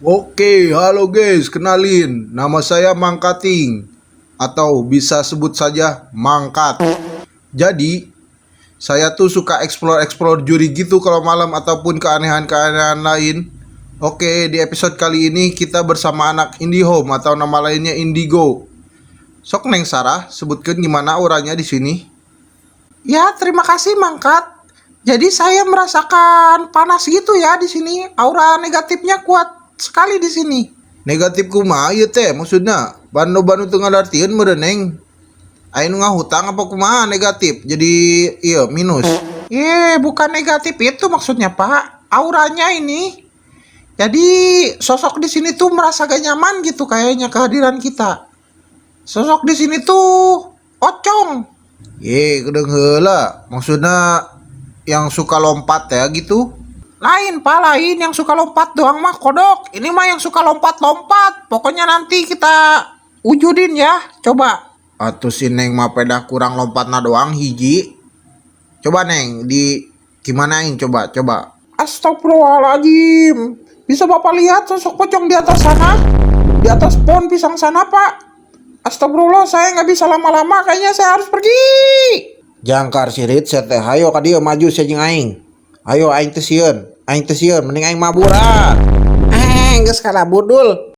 Oke, halo guys, kenalin. Nama saya Mangkating atau bisa sebut saja Mangkat. Jadi, saya tuh suka explore-explore jurig gitu kalau malam ataupun keanehan-keanehan lain. Oke, di episode kali ini kita bersama anak IndiHome atau nama lainnya Indigo. Sok, Neng Sarah, sebutkan gimana auranya di sini. Ya, terima kasih, Mangkat. Jadi saya merasakan panas gitu ya di sini. Aura negatifnya kuat sekali di sini. Negatif kumaha ieu teh maksudna? Banu-banu teu ngalartieun meureun, Neng. Aya nu ngahutang apa kumaha negatif? Jadi iya minus. Eh, bukan negatif itu maksudnya, Pak. Auranya ini. Jadi sosok di sini tuh merasa gak nyaman gitu kayaknya kehadiran kita. Sosok di sini tuh pocong. Ye, kedeung heula. Maksudna yang suka lompat ya gitu. Lain, Pak, lain. Yang suka lompat doang mah kodok. Ini mah yang suka lompat-lompat. Pokoknya nanti kita wujudin ya. Coba. Atuh si Neng mah pedah kurang lompatna doang hiji. Coba, Neng, di gimanain, coba, coba. Astagfirullahaladzim. Bisa Bapak lihat sosok pocong di atas sana? Di atas pohon pisang sana, Pak. Astagfirullah, saya nggak bisa lama-lama. Kayaknya saya harus pergi. Jangkar sirit sia teh, hayo ka dieu, maju sia jeung aing. Ayo, aing teu sieun. Aing teu sieun, mending aing mabur ah. Eh, geus kalabur, Dul.